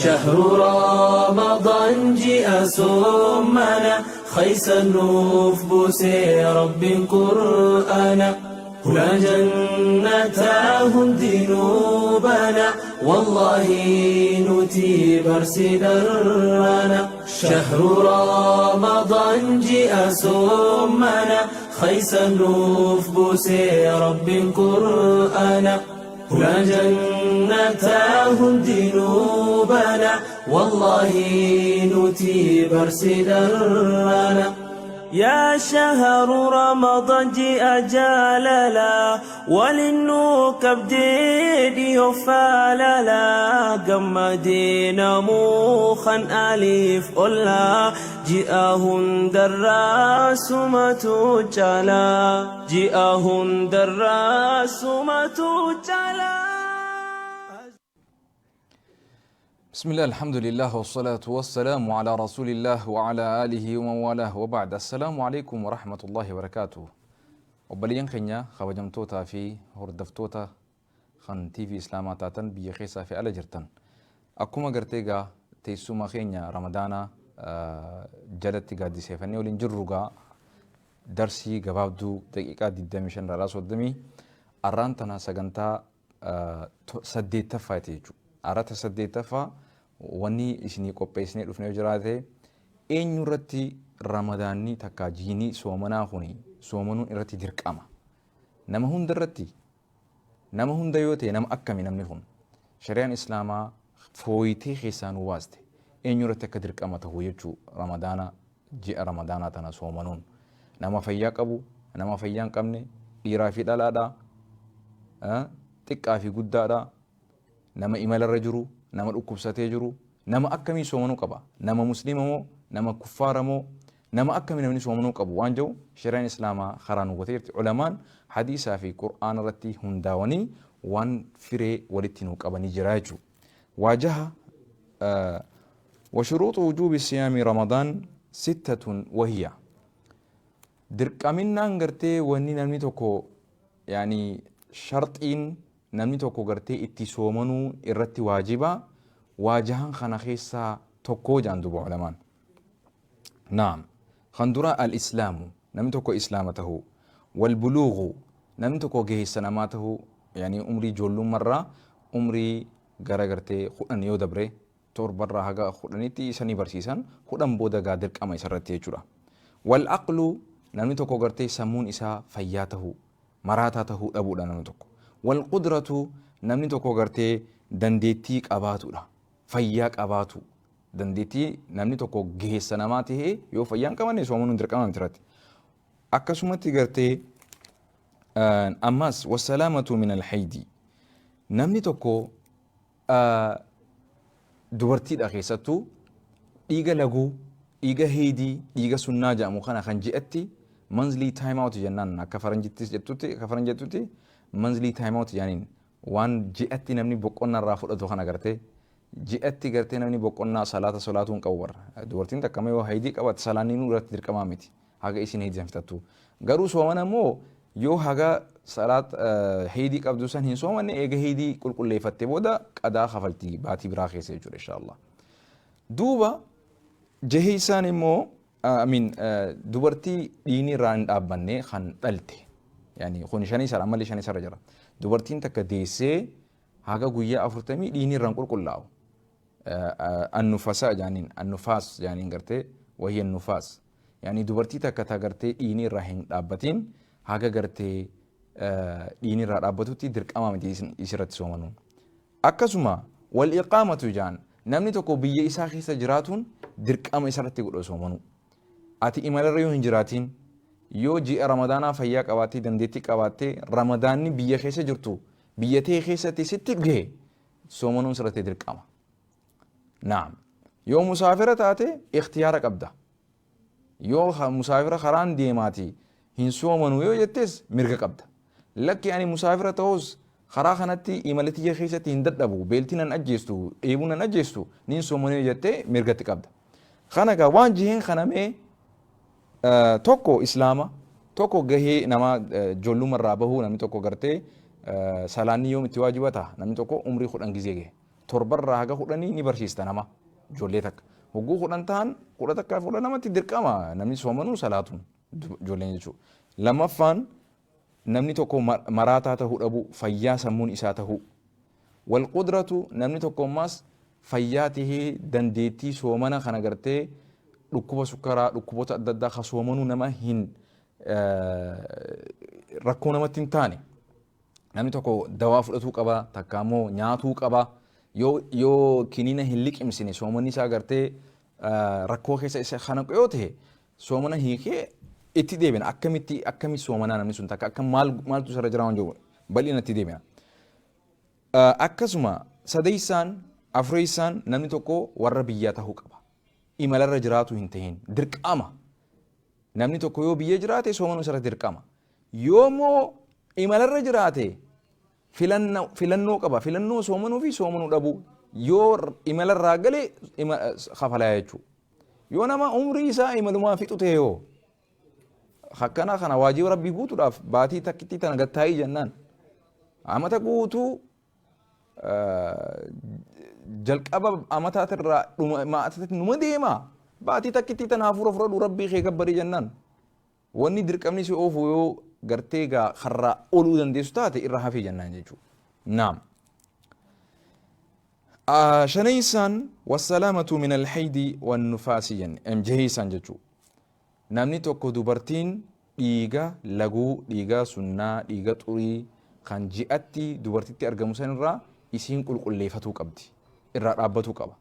شهر رمضان جاء سمنا خيس النوف بوسي رب قرآنا هنا جنتاهم دينوبنا والله نتي برسدرنا شهر رمضان جاء سمنا خيس النوف بوسي رب قرآنا هنا جنتاهم دينوبنا والله نتي برسدرنا يا شهر رمضان جاء جاللا وللنوك بديدي وفاللا قمدينا موخا أليف أولا جاءهن دراس ما تجالا جاءهن دراس ما تجالا. بسم الله، الحمد لله، والصلاة والسلام على رسول الله وعلى آله ومن والاه، وبعد، السلام عليكم ورحمة الله وبركاته. Obboleeyyan keenya kabajamtootaa fi hordoftoota kan TV Islaamaa taatan, biyya keessaa fi ala jirtan, akkuma gartee gaa teessuma keenya Ramadaanaa jalatti gaaddiseeffannee waliin jirru, gaa darsii gabaabduu daqiiqaa 25 irraa 30 arraan tana sagantaa saddeettaffaati jechuudha. Arrata saddeettaffaa wanni isinii qopheessinee dhufnee jiraate, eenyu irratti Ramadaanni takka jiinii soomanaa kuni soomanuun irratti dirqama? Nama hunda irratti? Nama hunda yoo ta'e, nama akkami namni kun? Shari'aan Islaamaa fooyitee keessaa nu baaste eenyu irratti akka dirqama ta'u jechuu. Ramadaana, ji'a Ramadaanaa tana soomanuun nama fayyaa qabu, nama fayyaa hin qabne, dhiiraa fi dhalaadha, xiqqaa fi guddaadha, nama imalarra jiru, nama dhukkubsatee jiru, nama akkamii soomanuu qaba? Nama Musliima moo nama kuffaara moo nama akkamii namni soomanuu qabu waan jiru shari'aan Islaamaa karaa nu gootee jirti. Ulamaan hadiisaa fi Qur'aana irratti hundaawanii waan firee walitti nu qabanii jira jechuudha. Waajaha وشروط وجوب صيام رمضان ستة وهي dirqaminnaan gartee wanni namni tokko, yaani sharxiin namni tokko gartee itti soomanuu irratti waajiba, waajahan kana keessaa tokko jaan duba ulamaan. Naam, kan dura الإسلام, namni tokko Islaama tahuu, والبلوغ, namni tokko geessa namaa tahuu, yaani umrii ijoollummarraa umrii gara gartee 10 yoo dabre, 7rraa haga 10tti isanii barsiisan, 10 booda gaa dirqama isarratti jechuudha. والعقل, namni tokko gartee sammuun isaa fayyaa tahuu, maraataa tahuu dhabuudha namni tokko. والقدرة, namni tokko gartee dandeettii qabaatudha. Fayyaa qabaatu. Dandeettii namni tokko geessa namaa tahee yoo fayyaa hin qabanne soomanuun dirqama miti irratti. Akkasumatti gartee ammas والسلامة من الحيض, namni tokko dubartiidha keessattuu dhiiga laguu, dhiiga heydii, dhiiga sunnaa jedhamu kana kan ji'atti monthly time out jennaan, akka faranjittis jettutti, akka faranji jettutti monthly time out jedhaniin, waan ji'atti namni boqonnaa irraa fudhatu kana gartee ji'atti gartee namni boqonnaa salaata solaatuu hin qabu barra. Dubartiin takka yoo haydii qabatte salaanni nu irratti dirqamaa miti haga isin haydii san fixattu. Garuu soomana immoo yoo haga salaat haydii qabdu san hin soomanne, eega haydii qulqulleeffatte booda qadaa kafaltii baatii biraa keessa jechuudha, inshaallah. Duuba jaheessaan immoo amin dubartii dhiigni irraa hin dhaabbanne kan dhalte, yaani kun shanii sara, ammallee shanii sara jira. Dubartiin takka deessee haga guyyaa 40 dhiigni irraa hin qulqullaa'u. النفساء jaaniin, النفاس jaaniin gartee, وهي النفاس, yaani dubartii takka ta gartee dhiigni irraa hin dhaabbatiin haga gartee dhiigni irraa dhaabbatutti dirqama miti isirratti soomanuun. Akkasuma والإقامة jaan, namni tokko biyya isaa keessa jiraatuun dirqama isarratti godha soomanuu. Ati imalarra yoo hin jiraatiin, yoo ji'a Ramadaanaa fayyaa qabaattee, dandeettii qabaattee, Ramadaanni biyya keessa jirtu, biyya ta'e keessatti sitti gahe, soomanuun sirratti dirqama. Naam. Yoo musaafira taate ikhtiyaara qabda. Yoo musaafira karaan deemaati hin soomanu yoo jettes mirga qabda. Lakki, ani musaafira ta'us karaa kanatti imala tiyya keessatti hin dadhabu, beeltii nan ajjeestu, dheebuu nan ajjeestu, nin soomanu yoo jettee mirgatti qabda. Kana gaa waan jiheen kanamee tokko Islaama, tokko gahee nama ijoollummaa irraa bahuu, namni tokko gartee salaanni yoom itti waajiba ta'a? Namni tokko umrii 10 gizee gahe. Torbarraa haga 10 ni barsiista nama ijoollee takka. Hogguu 10 tahan, 11 fi 12tti dirqama namni soomanuu salaatuun ijoolleen jechuudha. Lammaffaan, namni tokko maraataa tahuu dhabuu, fayyaa sammuun isaa tahuu. Walqudratu, namni tokko ammaas fayyaa tahee dandeettii soomana kana gartee dhukkuba sukkaraa, dhukkuboota adda addaa ka soomanuu nama hin rakkoo namatti hin taane. Namni tokko dawaa fudhatuu qaba, takka ammoo nyaatuu qaba. Yoo kiniina hin liqimsine soomanni isaa gartee rakkoo keessa isa kana yoo ta'e, soomana hiikee itti deebina. Akkamitti akkami soomanaa namni sun takka akka maal maaltu isarra jira waan jiru bal'ina itti deebina. Akkasuma sadeessaan, afreessaan, namni tokko warra biyyaa tahuu qaba. Imalarra jiraatu hin tahin dirqama. Namni tokko yoo biyya jiraate soomanuu isarra dirqama. Yoo immoo imalarra jiraate filannoo qaba. Filannoo soomanuu fi soomanuu dhabuu. Yoo imalarraa gale kafalaa jechuudha. Yoo nama umrii isaa imalumaa fixu ta'e, yoo akkana kana waajiba Rabbii guutuudhaaf baatii takkittii tana gattaa'ii jennaan, amata guutuu jalqaba amataatirraa dhuma maatatti numa deema, baatii takkittii tana hafuura fudhadhu, Rabbii kee gabbarii jennaan, wanni dirqamni si oofu yoo gartee gaa karraa oluu dandeessu taate irra hafii jennaan jechuudha. Naam. Shaneessaan, wassalaamatu min alhaydi wannufaasi jenne, jaheessaan jechuudha. Namni tokko, dubartiin dhiiga laguu, dhiiga sunnaa, dhiiga xurii kan ji'atti dubartitti argamu sanirraa isiin qulqulleeffatuu qabdi. Irraa dhaabbatuu qaba.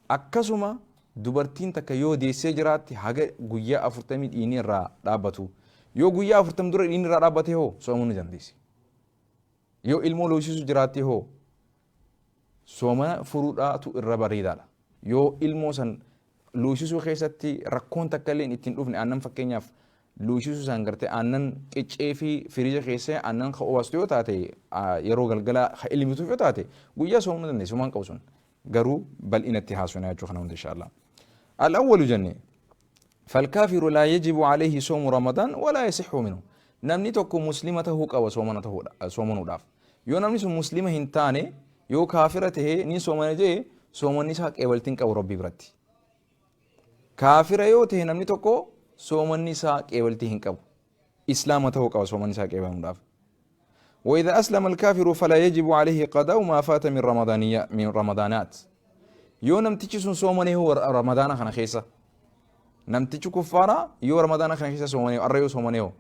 Akkasuma dubartiin takka yoo deessee jiraatte haga guyyaa 40 dhiigni irraa dhaabbatu. Yoo guyyaa 40 dura dhiigni irraa dhaabbate hoo soomuu ni dandeessi. Yoo ilmoo loosisu jiraatte hoo soomana furuudhaatu irra bareedaadha. Yoo ilmoo san luusisuu keessatti rakkoon takka illee ittiin dhufne, aannan fakkeenyaaf luusisuu san gartee aannan qiccee fi firija keessa aannan ka obaastu yoo taate, yeroo galgala ka ilmituuf yoo taate, guyyaa soomuu dandeessi, homaan qabu sun. Garuu bal'inatti haasofna jechuu kana hunda inshaAllah. الأول jenne, فالكافر لا يجب عليه صوم رمضان ولا يصح منه. Namni tokko muslima tahuu qaba soomana tahuudha soomanuudhaaf. Yoo namni sun muslima hin taane, yoo kaafira tahee ni soomana jee, soomanni isaa qeebaltiin qabu Rabbii biratti. Kaafira yoo tahe namni tokko soomanni isaa qeebaltii hin qabu. Islaama tahuu qaba soomanni isaa qeebalamuudhaaf. وإذا أسلم الكافر فلا يجب عليه قضاء ما فات من رمضانية من رمضانات. Yoo namtichi sun soomanee hoo Ramadaana kana keessa, namtichi kuffaara yoo Ramadaana kana keessa soomanee, arra yoo soomanee hoo,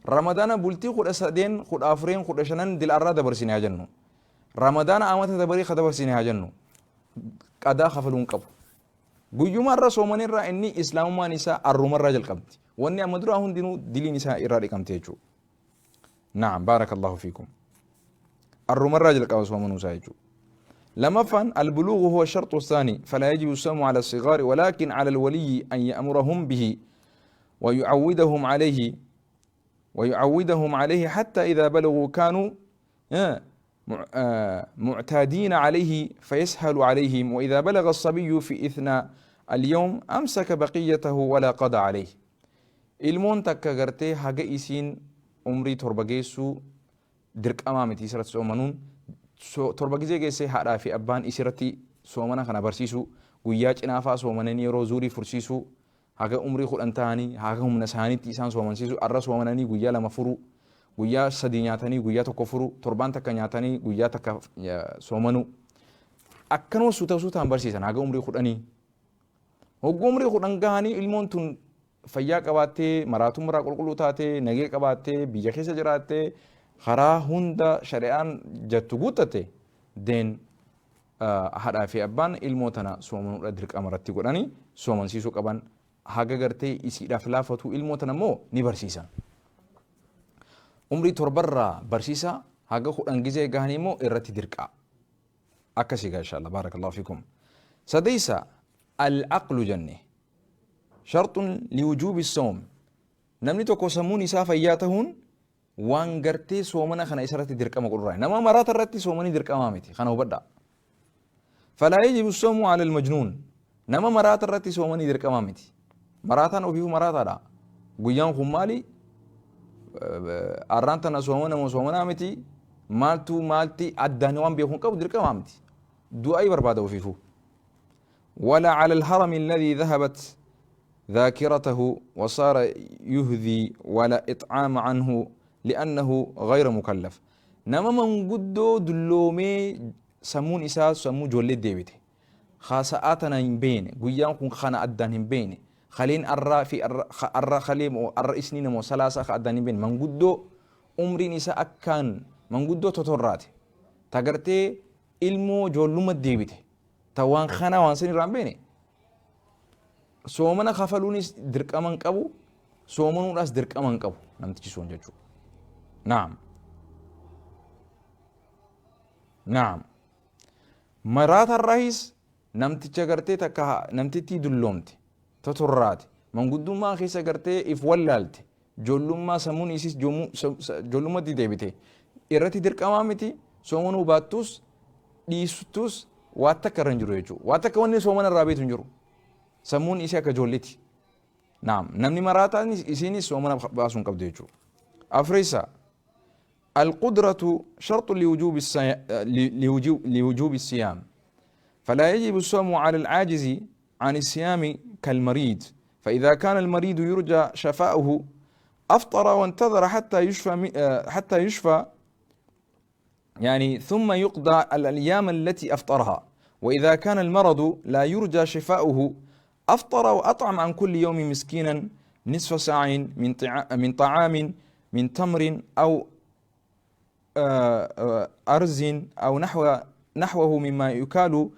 Ramadaana bultii 13, 14, 15 dil arraa dabarsine haa jennu, Ramadaana amata dabarii ka dabarsine haa jennu, qadaa kafaluu hin qabu. Guyyuma irra soomanee irraa inni islaamummaan isaa arrumarraa jalqabdi. Wanni amma duraa hundinuu diliin isaa irraa dhiqamte jechuudha. نعم، بارك الله فيكم. Arrumarraa jalqaba soomanuu isaa jechuudha. Lamaffaan, البلوغ هو الشرط الثاني، فلا يجب الصوم على الصغار، ولكن على الولي أن يأمرهم به ويعودهم عليه حتى إذا بلغوا كانوا معتادين عليه فيسهل عليهم. وإذا بلغ الصبي في إثناء اليوم أمسك بقيته ولا قضاء عليه. Ilmoon takka gartee haga isiin umrii 7 geessuu dirqamaa miti isirratti soomanuun. 7 gizee geessee haadhaa fi abbaan isirratti soomana kana barsiisuu, guyyaa cinaafaa soomananii yeroo zuurii fursiisuu, haga umrii 10 ta'anii haga humna isaaniitti isaan soomansiisuu. Arra soomananii guyyaa 2 furuu, guyyaa 3 nyaatanii guyyaa 1 furuu, torbaan takka nyaatanii guyyaa takka soomanuu, akkanuma suuta suutaan barsiisan haga umrii 10. Hogguu umrii 10 gahanii ilmoon tun fayyaa qabaattee, maraatummaa qulqulluu taatee, nagee qabaattee, biyya keessa jiraattee, karaa hunda shari'aan jettu guuttatte, deen haadhaa fi abbaan ilmoo tana soomanuudha dirqama irratti godhanii soomansiisuu qaban. Haga gartee isiidhaaf laafatu ilmoo tana immoo ni barsiisan. Umrii 7rraa barsiisa, haga 10 gizee gahanii immoo irratti dirqaa. Akkasii gaa inshaAllah. بارك الله فيكم. Sadeessa, العقل jenne, شرط لوجوب الصوم. Namni tokko sammuun isaa fayyaa tahuun waan gartee soomana kana isarratti dirqama godhurraa. Nama maraata irratti soomanii dirqamaa miti, kana hubadhaa. فلا يجب الصوم على المجنون. Nama maraata irratti soomanii dirqamaa miti. Maraataan ofiifu maraataadha. Guyyaan kun maali, arraan tana soomana moo soomanaa miti, maaltu maalti addaan waan beeku hin qabu, dirqamaa miti. Du'aa'ii barbaada ofiifuu. Wala cala alharami alladhii dhahabat ذاكرته وصار يهذي ولا إطعام عنه لأنه غير مكلف. Nama manguddoo dulloomee sammuun isaa sammuu ijoollee deebite, sa'aa tana hin beekne, guyyaan kun kana addaan hin beekne, kaleen arraa fi arra kalee moo arra isniina moo salaasaa ka addaan hin beekne, manguddoo umriin isaa akkaan manguddoo totorraate, ta gartee ilmoo ijoollummaa deebite, ta waan kana waan san irraa hin beekne, soomana kafaluunis dirqama hin qabu, soomanuudhaas dirqama hin qabu namtichi sun jechuudha. Naam. Naam. Maraatarraahis namticha gartee takka namtittii dulloomte, totorraate, manguddummaa keessa gartee if wallaalte, ijoollummaa sammuun isiis ijoollummaatti deebite, irratti dirqamaa miti. Soomanuu baattus dhiistus waa takka irra hin jiru jechuudha. Waa takka wanni soomana irraa beektu hin jiru. Sammuun isii akka ijoolleeti. Naam, namni maraataan isiinis soomana baasuu hin qabdu jechuudha. Afreessa, القدرة شرط لوجوب الصيام، فلا يجب الصوم على العاجز عن الصيام كالمريض، فإذا كان المريض يرجى شفاؤه أفطر وانتظر حتى يشفى يعني ثم يقضى الأيام التي أفطرها، وإذا كان المرض لا يرجى شفاؤه أفطر وأطعم عن كل يوم مسكينا نصف صاع من طعام من تمر أو أرز أو نحوه مما يكال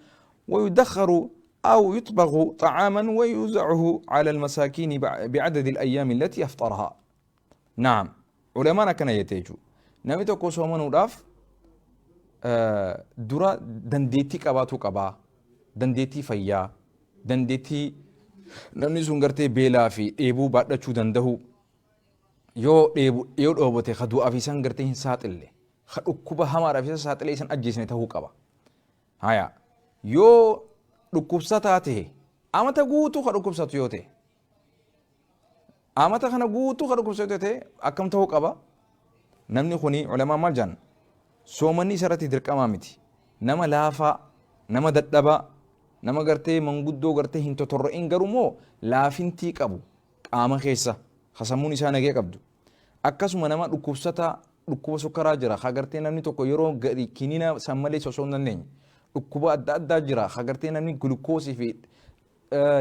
ويدخر أو يطبخ طعاما ويوزعه على المساكين بعدد الأيام التي أفطرها. نعم، علماء كان يتيجو namni tokko soomanuudhaaf dura dandeettii qabaatu qabaa, dandeettii fayyaa, dandeettii namni sun gartee beelaa fi dheebuu baadhachuu danda'u, yoo dheebu yoo dhoobate ka du'aaf isan gartee hin saaxille, ka dhukkuba hamaadhaaf isa saaxilee isan ajjeesne ta'uu qaba. Haya, yoo dhukkubsataa ta'e, amata guutuu ka dhukkubsatu yoo ta'e, amata kana guutuu ka dhukkubsatu yoo ta'e, akkam ta'uu qaba? Namni kuni ulamaa maal jedhan? Soomanni isarratti dirqamaa miti. Nama laafaa, nama dadhabaa, nama gartee manguddoo gartee hin totorra'in, garuu moo laafintii qabu qaama keessa, ka sammuun isaa nagee qabdu, akkasuma nama dhukkubsataa, dhukkuba sukkaraa jira, ka gartee namni tokko yeroo gadi kiniina san malee sosoo hin dandeenye, dhukkuba adda addaa jira, ka gartee namni gulukoosii fi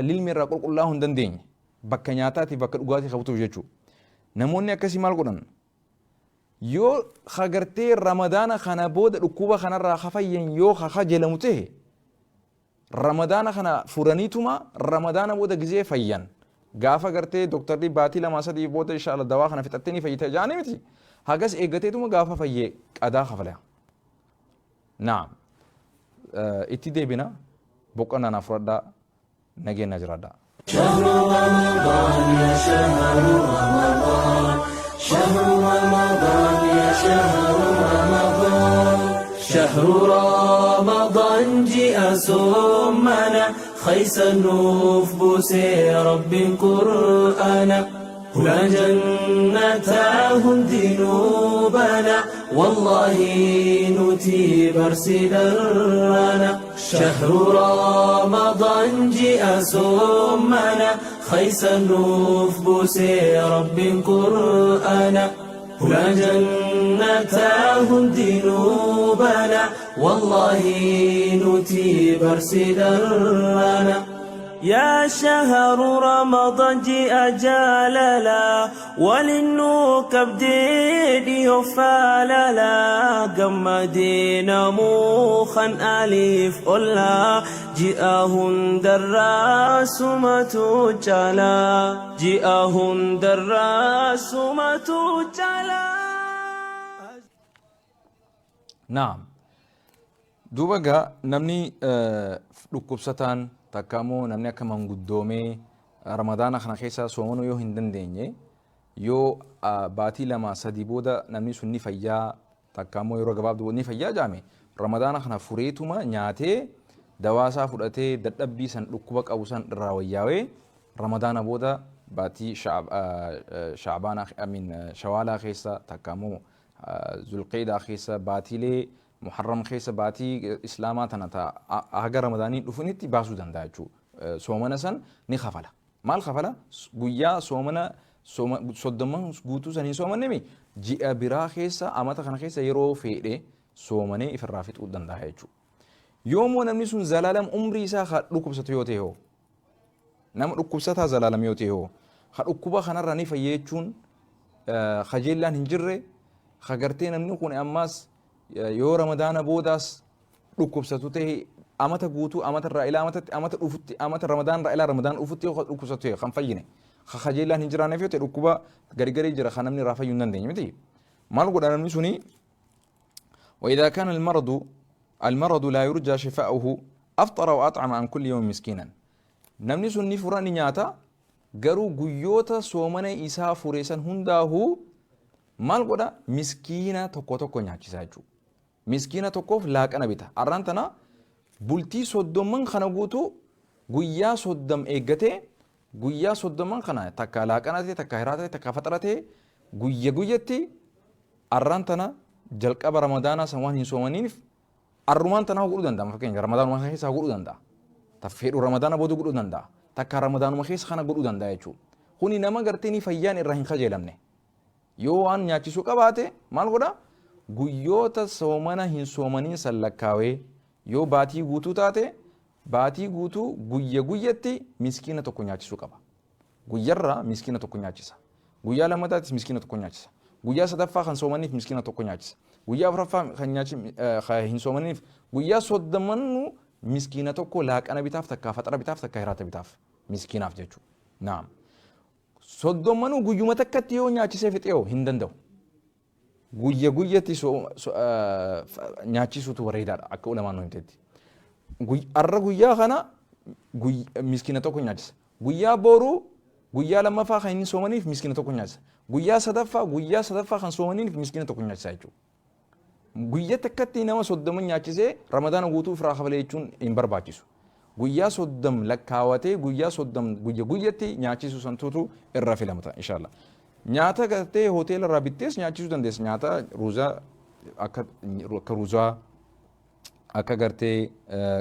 lilmi irraa qulqullaa'uu hin dandeenye, bakka nyaataatiif bakka dhugaatii qabutuuf jechuudha. Namoonni akkasii maal godhan? Yoo ka gartee Ramadaana kana booda dhukkuba kanarraa ka fayyan yoo ka kajelamu ta'e, Ramadaana kana furaniituma Ramadaana booda gizee fayyan, gaafa gartee doktarri baatii 2 3 booda inshaAllah dawaa kana fixattee ni fayyita jaanii miti, hagas eeggateetuma gaafa fayyee qadaa kafala. Naam. Itti deebina, boqonnaa naaf fudhadhaa, nageenya jiraadhaa. شهر رمضان يا شهر رمضان، شهر رمضان يا شهر رمضان، شهر رمضان جاء سمنا خيس النوف بوسي رب قرآنا هنا جنتاهم ذنوبنا والله نتي برسلرنا. شهر رمضان جاء سمنا خيس النوف بوسي رب قرآنا هنا جنتاهم ذنوبنا والله نتي برسلرنا. يا شهر رمضان جاء جاللا وللنوك بديدي فاللا قمدينا موخا أليف أولا جاءهن دراس ما تجالا جاءهن دراس ما تجالا. Naam. Duuba gaa namni dhukkubsataan takka immoo namni akka manguddoomee Ramadaana kana keessa soomanuu yoo hin dandeenye, yoo baatii 2 3 booda namni sun ni fayyaa, takka immoo yeroo gabaabduu ni fayyaa jaame, Ramadaana kana fureetuma nyaatee, dawaasaa fudhatee, dadhabbii san dhukkuba qabu san irraa wayyaawee, Ramadaana booda baatii Shacbaanaa, amiin, Shawaalaa keessa takka immoo Zulqeedaa keessa baatiilee Muharram keessa baatii Islaamaa tana ta haga Ramadaanii dhufunitti baasuu danda'a jechuudha. Soomana san ni kafala. Maal kafala? Guyyaa soomana 30 guutuu san hin soomannemi, ji'a biraa keessa, amata kana keessa yeroo feedhe soomanee ifirraa fixuu danda'a jechuudha. Yoommoo namni sun zalaalam umrii isaa ka dhukkubsatu yoo ta'e hoo? Nama dhukkubsataa zalaalam yoo ta'e hoo? Ka dhukkuba kanarraa ni fayya jechuun kajeellaan hin jirre, ka gartee namni kun ammaas yoo Ramadaana boodaas dhukkubsatu ta'e, amata guutuu, amata irraa ilaa amatatti, amata dhufutti, amata Ramadaan irraa ilaa Ramadaan dhufutti yoo dhukkubsatu ta'e, kan fayyine, ka kajeellaan hin jiraanneef yoo ta'e, dhukkuba gargarii jira kan namni irraa fayyuu hin dandeenye miti. Maal godha namni suni? وإذا كان المرض لا يرجى شفاؤه أفطر وأطعم عن كل يوم مسكينا. Namni sun ni fura, ni nyaata, garuu guyyoota soomana isaa fureessan hundaahuu maal godha? Miskiina tokko tokko nyaachisa jechuudha. Miskiina tokkoof laaqana bita. Arraan tana bultii 30n kana guutuu guyyaa 30 eeggatee, guyyaa 30n kana takka laaqana ta'e, takka hiraa ta'e, takka faxara ta'e, guyya guyyatti arraan tana jalqaba Ramadaanaa san waan hin soomaniif arrumaan tanaa godhuu danda'a. Fakkeenya, Ramadaanuma keessaa godhuu danda'a. Ta fedhu Ramadaana booda godhuu danda'a. Takka Ramadaanuma keessa kana godhuu danda'a jechuudha. Kuni nama gartee ni fayyaan irraa hin kajeelamne. Yoo waan nyaachisuu qabaate maal godha? Guyyoota soomana hin soomaniin san lakkaawee, yoo baatii guutuu taate, baatii guutuu guyya guyyatti miskiina tokko nyaachisuu qaba. Guyyarraa miskiina tokko nyaachisa. Guyyaa lammataattis miskiina tokko nyaachisa. Guyyaa sadaffaa kan soomaniif miskiina tokko nyaachisa. Guyyaa afuraffaa kan hin soomaniif, guyyaa 30nuu miskiina tokko laaqana bitaaf, takka faxara bitaaf, takka hiraata bitaaf miskiinaaf jechuudha. Naam. 30nuu guyyuma takkatti yoo nyaachisee fixee hoo? Hin danda'u. Guyya guyyatti nyaachisuutu bareedaadha akka ulamaan nu himtetti. Arra guyyaa kana miskiina tokko nyaachisa. Guyyaa boruu, guyyaa lammaffaa kan inni soomaniif miskiina tokko nyaachisa. Guyyaa sadaffaa kan soomaniif miskiina tokko nyaachisa jechuudha. Guyyaa takkatti nama 30 nyaachisee Ramadaana guutuu ofirraa kafalee jechuun hin barbaachisu. Guyyaa 30 lakkaawatee, guyyaa 30 guyya guyyatti nyaachisuu santuutu irra filamata inshallah. Nyaata gartee hoteela irraa bittees nyaachisuu dandeessa. Nyaata ruuzaa, akka ruuzaa, akka gartee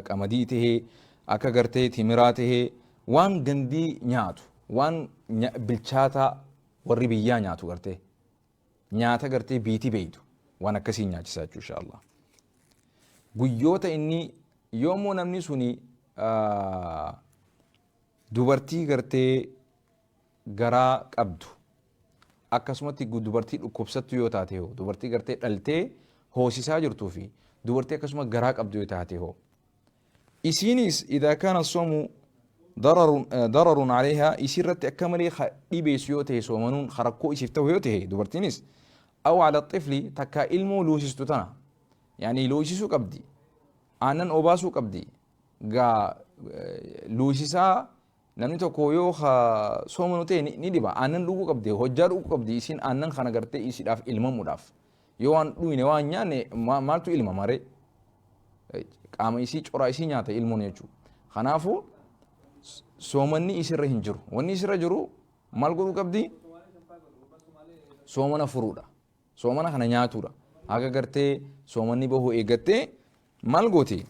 qamadii tahee, akka gartee timiraa tahee, waan gandii nyaatu, waan bilchaataa warri biyyaa nyaatu, gartee nyaata gartee biitii beeytu, waan akkasii nyaachisaa jechuu inshallah. Guyyoota inni yoommoo namni suni dubartii gartee garaa qabdu, akkasumatti dubartii dhukkubsattu yoo taate hoo? Dubartii gartee dhaltee hoosisaa jirtuu fi dubartii akkasuma garaa qabdu yoo taate hoo? Isiinis إذا كان الصوم ضرر عليها, isii irratti akka malee dhibeessu yoo ta'e, soomanuun rakkoo isiif ta'u yoo ta'e, dubartiinis أو على الطفل, takka ilmoo loosistu tana, yani loosisuu qabdi, aannan obaasuu qabdi, gaa loosisaa namni tokko yoo soomanu ta'e ni dhiba. Aannan dhuguu qabdi, hojjaa dhuguu qabdi isiin aannan kana gartee isiidhaaf ilmamuudhaaf. Yoo waan dhuyne, waan nyaanne, maaltu ilma maree? Qaama isii, coraa isii nyaata ilmoon jechuudha. Kanaafuu soomanni isirra hin jiru. Wanni isirra jiru maal godhuu qabdi? Soomana furuudha. Soomana kana nyaatuudha. Haga gartee soomanni bahu eeggattee maal gooti?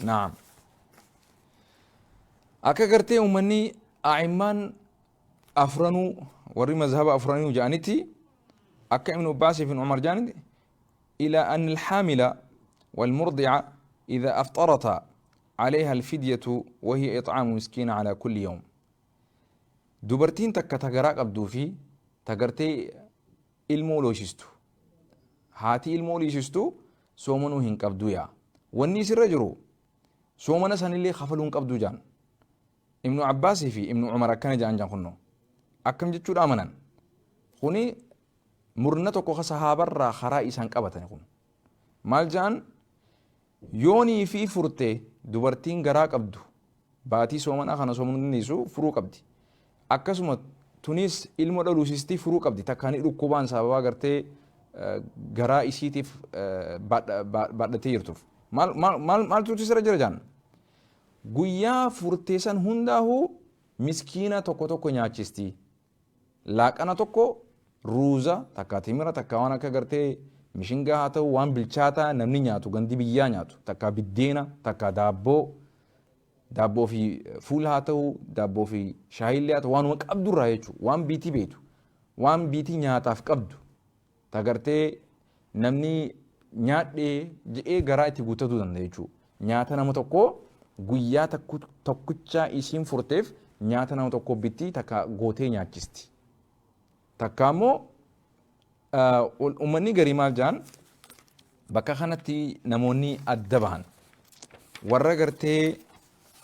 Naam. Akka gartee uummanni a'immaan afranuu, warri mazhaba afranuu jedhanitti, akka Ibn Abbaasii fi Umar jedhanitti, إلى أن الحامل والمرضعة إذا أفطرتا عليها الفدية وهي إطعام مسكين على كل يوم. Dubartiin takka ta garaa qabduu fi ta gartee ilmoo loosistu, haati ilmoo loosistu, soomanuu hin qabdu yaa. Wanni isirra jiru soomana sanillee kafaluu hin qabdu jaan. Ibnu Abbaasii fi Ibnu Umar akkana jaan. Kunnoo akkam jechuudha amanan? Kuni murna tokko ka sahaabarraa karaa isaan qabatani. Kun maal jaan? Yoonii fi furte dubartiin garaa qabdu, baatii soomanaa kana soomanuu dandeessu, furuu qabdi. Akkasuma tunis ilmoo dhaluusistii, furuu qabdi. Takkaanii dhukkubaan sababaa gartee garaa isiitiif baadhatee jirtuuf maaltu isirra jira jaan? Guyyaa furtee san hundaahuu miskiina tokko tokko nyaachisti. Laaqana tokko Ruuza takkaa timira takkaa waan akka gartee mishingaa haa ta'u, waan bilchaataa namni nyaatu, gandi biyyaa nyaatu, takkaa biddeena takkaa daabboo, daabboo fi fuula haa ta'u, daabboo fi shaayillee haa ta'u, waanuma qabdurraa jechuudha. Waan biitii beektu, waan biitii nyaataaf qabdu, ta gartee namni nyaadhee je'ee garaa itti guuttatuu danda'a jechuudha. Nyaata nama tokkoo guyyaa tokkichaa isiin furteef nyaata nama tokkoo bitti, takka gootee nyaachisti. Takka immoo uummanni garii maal jaan, bakka kanatti namoonni adda bahan, warra gartee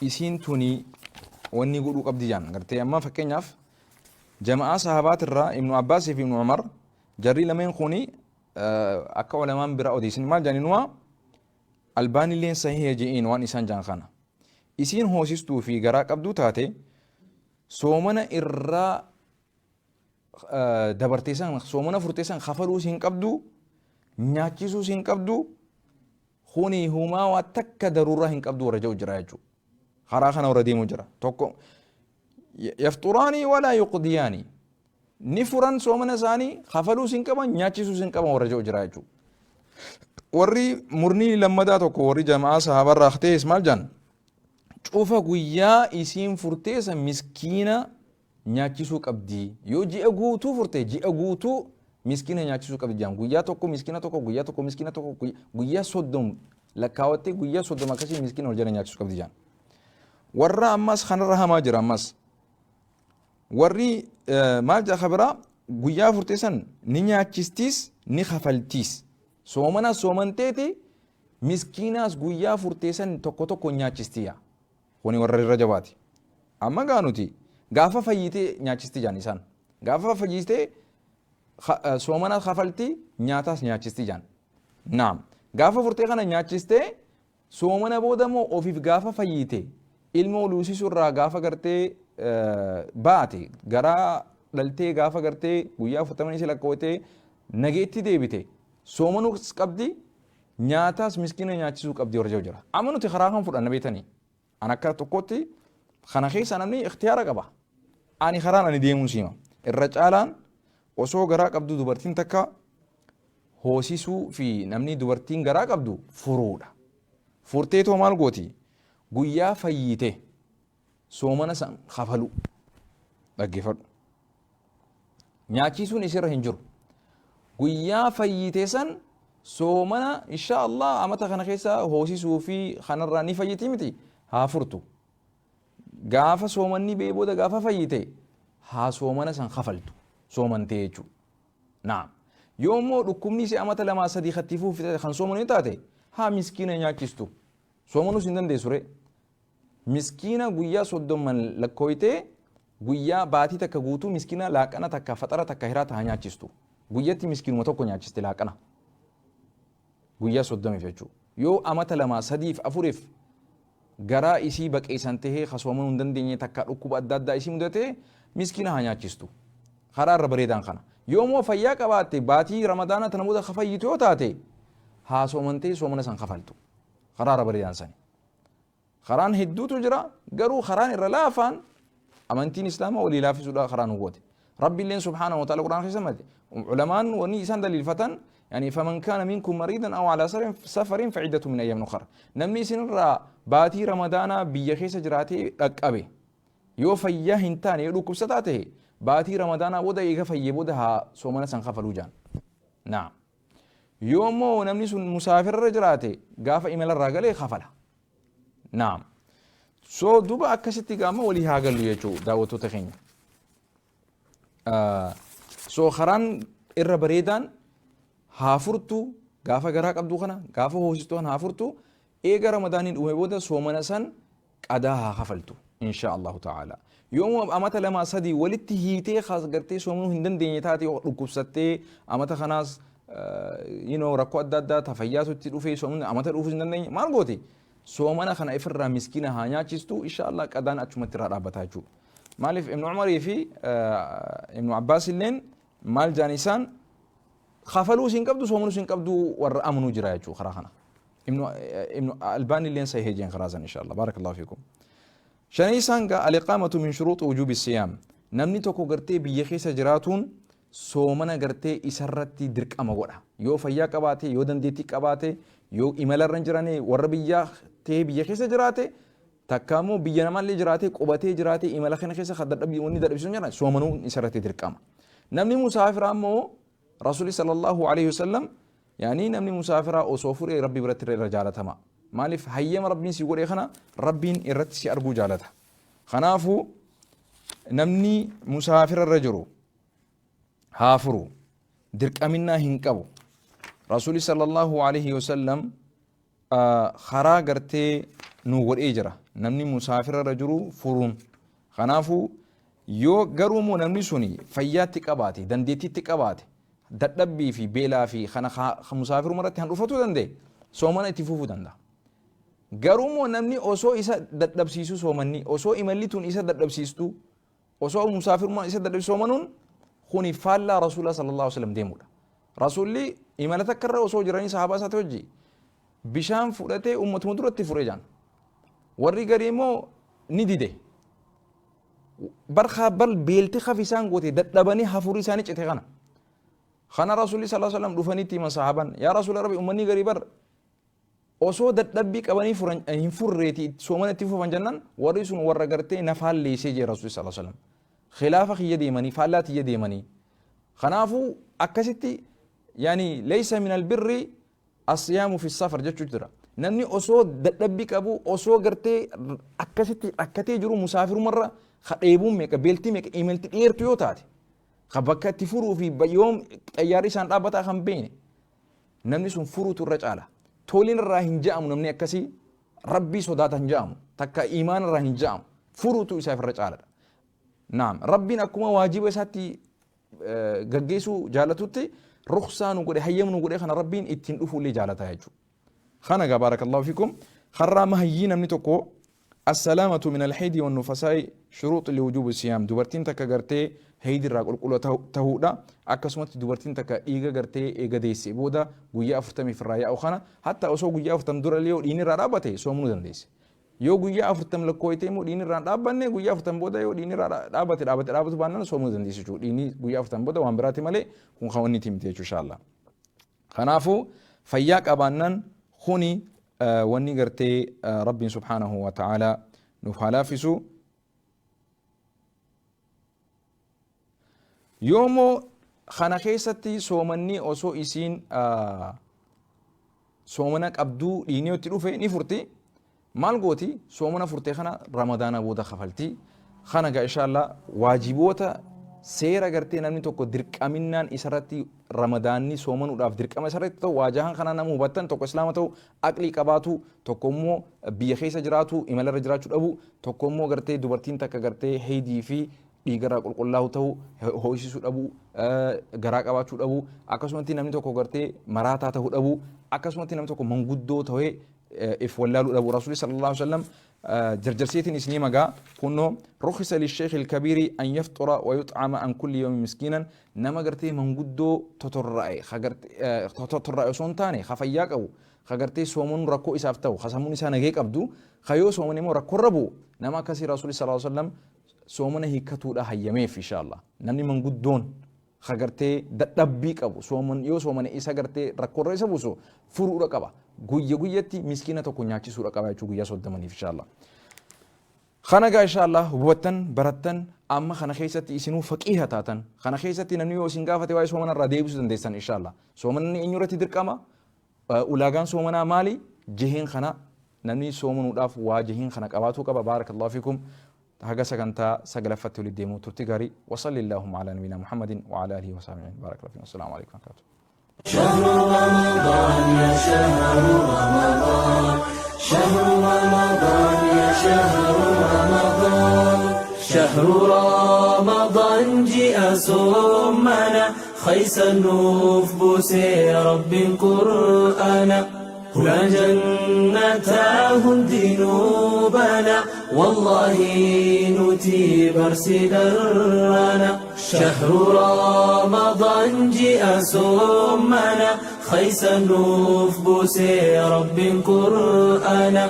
isiin tuni wanni godhuu qabdi jaan. Gartee amma fakkeenyaaf jama'aa sahabaatirraa Ibnu Abbaasii fi Ibnu Umar, jarri lameen kuni akka ulamaan bira odeessin maal jaaninumaa, Albaanilleen sahiha je'een waan isaan jaan kana. Isiin hoosistuu fi garaa qabduu taate, soomana irraa dabartee san, soomana furtee san kafaluus hin qabdu, nyaachisuus hin qabdu, kuni humaa waa takka daruuraa hin qabdu warra jedhu jira jechuudha. Karaa kana warra deemu jira. Tokko yafxuraanii walaa yuqdiyaanii, ni furan soomana isaanii, kafaluus hin qaban, nyaachisuus hin qaban warra jedhu jira jechuudha. Warri murni lammadaa tokko, warri jama'aa sahaabarraa ta'es maal jedhan, cufa guyyaa isiin furtee san miskiina nyaachisuu qabdi. Yoo ji'a guutuu furte, ji'a guutuu miskiina nyaachisuu qabdi jedhan. Guyyaa tokko miskiina tokko, guyyaa tokko miskiina tokko, guyyaa 30 lakkaawattee, guyyaa 30 akkasii miskiina wal jala nyaachisuu qabdi jedhan. Warra ammas kanarra hamaa jira ammas. Warri maal jedha kabiraa, guyyaa furtee san ni nyaachistiis ni kafaltiis. Soomana soomanteeti, miskiinaas guyyaa furtee san tokko tokko nyaachistiya. Kuni warra irra jabaati. Amma gaa nuti gaafa fayyitee nyaachisti jaan isaan. Gaafa fayyitee soomanaas kafalti, nyaataas nyaachisti jaan. Naam. Gaafa furtee kana nyaachistee, soomana booda immoo ofiif gaafa fayyite, ilma oluusisuu irraa gaafa gartee baate, garaa dhaltee, gaafa gartee guyyaa 40 isii lakkootee nageetti deebite, soomanuus qabdi, nyaataas miskiina nyaachisuu qabdi warra jiru jira. Amma nuti karaa kan fudhanna beetanii. An akka tokkotti kana keessa namni ikhtiyaara qaba. Ani karaan ani deemuun siima. Irra caalaan osoo garaa qabdu dubartiin takka hoosisuu fi namni dubartiin garaa qabdu furuudha. Furtee too maal gooti? Guyyaa fayyite soomana san kafalu. Dhaggeeffadhu. Nyaachisuun isirra hin jiru. Guyyaa fayyite san soomana, insha Allah amata kana keessa hoosisuu fi kanarraa ni fayyiti miti, haa furtu. Gaafa soomanni bee booda gaafa fayyite haa soomana san kafaltu, soomantee jechuudha. Naam. Yoo immoo dhukkubni isii amata lamaa sadii kattii fuufite kan soomanu taate, haa miskiina nyaachistu. Soomanuus hin dandeessu ree. Miskiina guyyaa 30n lakkooytee, guyyaa baatii takka guutuu miskiina laaqana takka, faxara takka, hiraata haa nyaachistu. Guyyatti miskiinuma tokko nyaachisti laaqana. Guyyaa 30f jechuudha. Yoo amata lamaa sadiif afuriif garaa isii baqeessan tahee ka soomanuu hin dandeenye, takka dhukkuba adda addaa isii mudate, miskiina haa nyaachistu. Karaa irra bareedaan kana. Yoo immoo fayyaa qabaatte, baatii Ramadaanaa tana booda ka fayyitu yoo taate, haa soomantee soomana san kafaltu. Karaa irra bareedaan sani. Karaan hedduutu jira, garuu karaan irra laafaan amantiin Islaamaa walii laafisuudha karaa nu goote. Rabbiilleen subhaanahu wa ta'ala Qur'aana keessa mate. Ulamaan wanni isaan daliilfatan, yani faman kaana minkum mariidan aw ala safarin fa'iddatu min ayyamin ukhra. Namni isinirraa baatii Ramadaanaa biyya keessa jiraatee dhaqqabe, yoo fayyaa hin taane, yoo dhukkubsataa ta'e, baatii Ramadaanaa booda eega fayyee booda haa soomana san kafaluu jaan. Naam. Yoo immoo namni sun musaafirra jiraate, gaafa imalarraa galee kafala. Naam. So duba akkasitti gaama walii haa gallu jechuu daawwattoota keenya. So karaan irra bareedaan haa furtu, gaafa garaa qabdu kana, gaafa hoosistu kana haa furtu, eega Ramadaaniin dhume booda soomana san qadaa haa kafaltu insha Allahu ta'ala. Yoo amata lamaa sadii walitti hiitee gartee soomanuu hin dandeenye taate, dhukkubsattee amata kanaas rakkoo adda addaa ta fayyaatu itti dhufee soomni amata dhufuus hin dandeenye, maal gooti? Soomana kana ifirraa miskiina haa nyaachistu, insha Allah qadaan achumatti irraa dhaabbataa jechuudha. Maaliif Ibnu Umarii fi Ibnu Abbaas illeen maal jaan, isaan kafaluus hin qabdu, soomanuus hin qabdu warra amanuu jira jechuudha karaa kana. Ibnu Albaan illeen sahih jeen karaa san, insha Allah. Barakallahu fiikum. Shaneessaan gaa, al-iqaamatu min shuruuxi wujuubi siyaam. Namni tokko gartee biyya keessa jiraatuun Soomana gartee isarratti dirqama godha. Yoo fayyaa qabaate, yoo dandeettii qabaate, yoo imalarra hin jirane, warra biyyaa ta'ee biyya keessa jiraate, takka immoo biyya namaallee jiraate, qubatee jiraate, imala kana keessa kan dadhabbii wanni dadhabsiisu hin jiran, soomanuun isarratti dirqama. Namni musaafiraa immoo Rasuulli sallallahu alaihi wasallam yaani namni musaafiraa osoo furee Rabbi biratti irra jaalatama. Maaliif? Hayyama Rabbiin si godhe kana Rabbiin irratti si arguu jaalata. Kanaafuu namni musaafira irra jiru haa furu, dirqaminnaa hin qabu. Rasuulli sallallahu alaihi wasallam karaa gartee nu godhee jira, namni musaafira irra jiru furuun. Kanaafuu yoo garuu immoo namni suni fayyaatti qabaate, dandeettiitti qabaate, dadhabbii fi beelaa fi kana musaafiruma irratti handhufatuu danda'e, soomana itti fufuu danda'a. Garuu immoo namni osoo isa dadhabsiisuu soomanni, osoo imalli tun isa dadhabsiistuu, osoo musaafirummaan isa dadhabsiisu soomanuun kuni faallaa Rasuula sallallahu alaihi wasallam deemudha. Rasuulli imala takka irra osoo jiranii sahaabaa isaati wajji bishaan fudhatee ummatuma duratti fure jaan. Warri garii immoo ni dide. Barkaa bal beelti kafi isaan goote, dadhabanii hafuurri isaanii cite kana. Kana Rasuulli sallallahu alaihi wasallam dhufanii itti himan sahaabaan. Yaa Rasuula Rabbi, ummanni garii bar osoo dadhabbii qabanii furan hin furreeti soomana itti fufan jennaan, warri sun warra gartee na faalleessee jee Rasuulli sallallahu alaihi wasallam. Khilaafa kiyya deemanii, faallaa tiyya deemanii. Kanaafuu akkasitti yaani laysa min albirri asiyaamu fi safar jechuu jira. Namni osoo dadhabbii qabu, osoo gartee akkasitti rakkatee jiru, musaafirumarra ka dheebuun meeqa, beeltii meeqa, imalti dheertu yoo taate, ka bakka itti furuu fi yoom xayyaarri isaan dhaabbataa kan beene, namni sun furuutu irra caala. Toliin irraa hin ja'amu, namni akkasii Rabbii sodaata hin ja'amu. Takka imaana irraa hin ja'amu. Furuutu isaaf irra caaladha. Naam, Rabbiin akkuma waajiba isaatti gaggeessuu jaalatutti ruksaa nu godhe, hayyama nu godhe kana Rabbiin ittiin dhufuullee jaalata jechuudha. Kana gaa baarakallahu fiikum. Har'aa mahayyii namni tokko assalaamatu min alhaydi wan nufasaa'i shuruux liwujuubi siyaam. Dubartiin takka gartee haydi irraa qulqulluu ta'uudha. Akkasumatti dubartiin takka dhiiga gartee eega deesse booda guyyaa 40 irraa yaa'u kana, hatta osoo guyyaa 40 dura illee yoo dhiigni irraa dhaabbate soomuu dandeesse. Yoo guyyaa 40 lakkooyte immoo dhiigni irraa hin dhaabbanne, guyyaa 40 booda yoo dhiigni irraa dhaabbate dhaabbate, dhaabbatu baannaan soomuu dandeessi jechuudha. Dhiigni guyyaa 40 booda waan biraati malee kun kan wanni miti jechuudha inshallah. Kanaafuu fayyaa qabaannaan kuni wanni gartee Rabbiin subhaanahu wa ta'ala nuuf haa laaffisu. Yoommoo kana keessatti soomanni osoo isiin soomana qabduu dhiinii itti dhufe ni furti. Maal gooti? Soomana furte kana Ramadaana booda kafalti. Kana gaa inshallah waajiboota seera gartee namni tokko dirqaminnaan isarratti Ramadaanni soomanuudhaaf dirqama isarratti ta'u waajahan kana nama hubattan: tokko islaama ta'u, aqlii qabaatu, tokko immoo biyya keessa jiraatu, imalarra jiraachuu dhabu, tokko immoo gartee dubartiin takka gartee heydii fi dhiigarraa qulqullaa'u ta'u, ho'isisuu dhabu, garaa qabaachuu dhabu, akkasumatti namni tokko gartee maraataa ta'uu dhabu, akkasumatti namni tokko manguddoo ta'ee if wallaaluu dhabu. Rasuulli sallallahu alaihi wasallam jarjarseetiin isinii magaa kunnoo rukhisa lisheekh ilkabiiri an yafxura wa yuxcama an kulli yawmin miskiinan. Nama gartee manguddoo totorra'e, totorra'e osoo hin taane ka fayyaa qabu, ka gartee soomanuun rakkoo isaaf ta'u, ka sammuun isaa nagee qabdu, ka yoo sooman immoo rakkoorra bu'u, nama akkasii Rasuulli sallallahu alaihi wasallam soomana hiikkatuudha hayyameef inshallah. Namni manguddoon ka gartee dadhabbii qabu sooman yoo soomane isa gartee rakkoorra isa buusu furuudha qaba. Guyya guyyatti miskiina tokko nyaachisuudha qaba jechuu guyyaa 30niif inshallah. Kana gaa inshallah hubattan, barattan, amma kana keessatti isinuu faqiiha taatan. Kana keessatti namni yoo isin gaafate waa'ee soomana irraa deebisuu dandeessan inshallah. Soomanni eenyu irratti dirqama? Ulaagaan soomanaa maali? Jeheen kana namni soomanuudhaaf waa jeheen kana qabaatuu qaba. Baarakallahu fiikum. Haga sagantaa saglaffatti walitti deemuu turtii gaarii. Wasalli Allahumma ala nabiyina Muhammadin wa ala alihi wa sahbihi. Baarakallahu fiikum. Assalaamu alaikum wa rahmatullahi. شهر رمضان يا شهر رمضان، شهر رمضان يا شهر رمضان، شهر رمضان جاء صمنا خيس النوف بوسي رب قرآنا هنا جنتاه دينوبنا والله نتي برسدرنا. شهر رمضان جاء صمنا خيس النوف بوسي رب قرآنا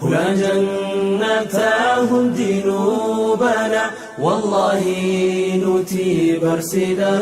هنا جنتاه دينوبنا والله نتي برسدرنا.